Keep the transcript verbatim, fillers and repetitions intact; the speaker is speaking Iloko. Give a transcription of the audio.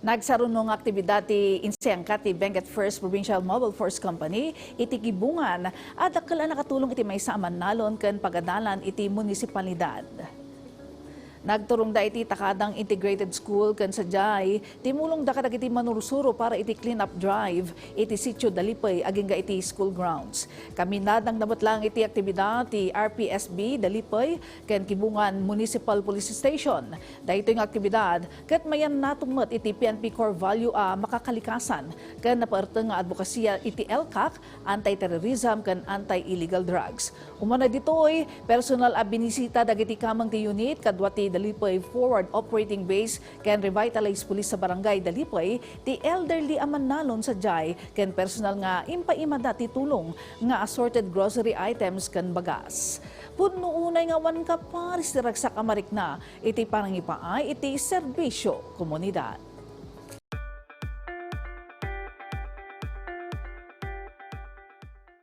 Nagsaruno nga aktibidad ti insengka ti Benguet First Provincial Mobile Force Company iti Kibungan a dakkel a nakatulong iti maysa a mannalon ken pagadalan iti munisipalidad. Nagturongda iti Takadang Integrated School ken sadiay, timulongda kadagiti manursuro para iti clean-up drive iti Sitio Dalipay agingga iti school grounds. Kaminadangna met laeng iti aktibidad ti R P S B Dalipay ken Kibungan Municipal Police Station. Daytoy nga aktibidad ket mayannaton met iti P N P core value a makakalikasan ken napaerteng nga adbokasiya iti ELCAC, anti-terrorism ken anti-illegal drugs. Umuna ditoy, personal a binisita dagiti kameng ti unit kadua ti Dalipay Forward Operating Base ken Revitalized Police sa Barangay Dalipay ti elderly a mannalon sadiay ken personal nga impaimada ti tulong nga assorted grocery items ken bagas. Pudno unay nga awan kaparis ti ragsak a marikna iti panangipaay iti serbisyo komunidad.